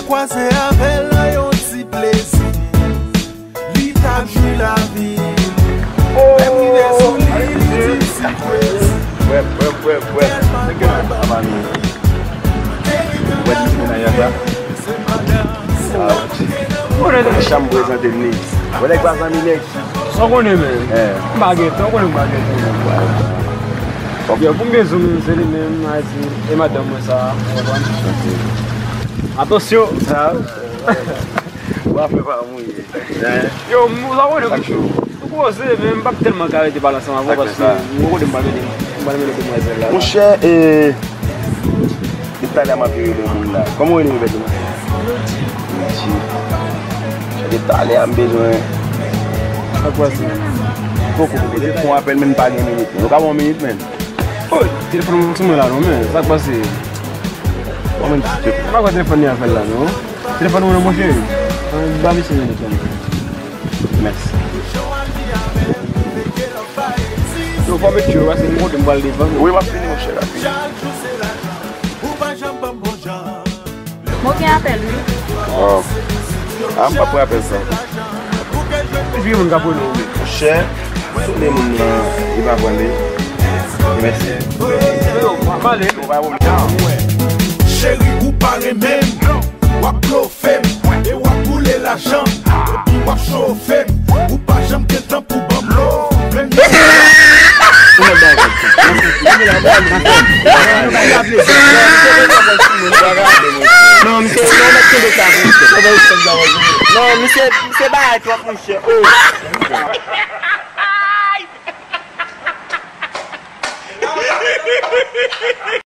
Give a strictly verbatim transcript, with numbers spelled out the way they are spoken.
Kwaze avè l nan yon ti plezi, li t ap jwi lavi. Lè m rive sou li, li di m si kwezi. Wè, wè, wè, wè. Nèg yo nan ava nou. Wè, ti mennaj la. Sa, chanm prezante m li. Wè, nèg pa zanmi nèg. Sa w konnen, men. Eh. M pa gen tan, w konnen m pa gen tan, men. Yo, pou m gen zoom, se li menm, Ayiti, e madanm mwen sa, w konprann? Atansyon! Sa, w ap fè pa mouye. Yo, m, sa w konnen, m poze, men m p ap tèlman ka rete pale ansanm avè w, paske m konnen m pral mete, m pral mete demwazèl la. Monchè, e, depi talè a m ap rele moun la. Kòman w rele, bèl demwazèl? Richie. Depi talè a m bezwen. Sa k pase? Poko, poko. Te fè yon apèl, men m pa gen minit, men. Ou ka ban m yon minit, men? Oy, telefòn mwen sou mwen la, non, men. Sa k pase? Ban m yon ti chèk. M pa kwè telefòn li avè l la, non. Telefòn mwen nan, monchè. Ban misye minit la. Mèsi. Yo, fò m met yo, paske m konte m pral devan. Wi, m ap fini, monchè, la. Ou pa janm ban m bon jan. Mwen gen apèl, wi. Oh. Ah, m p ap pran apèl sa. Jwi moun k ap rele w, wi. Monchè, sou de moun nan, li pa pran li. Mèsi. Yo, m ap pale. Ou pa pwoblèm. Cheri, ou pa renmen m. W ap blofe m. E w ap boule lajan m. Epi w ap chofe m. Ou pa janm gen tan pou ban m love. Menm Non, misye, non, mèt kenbe sa, pou misye. Non, misye, misye bagay twòp, monchè. Oh.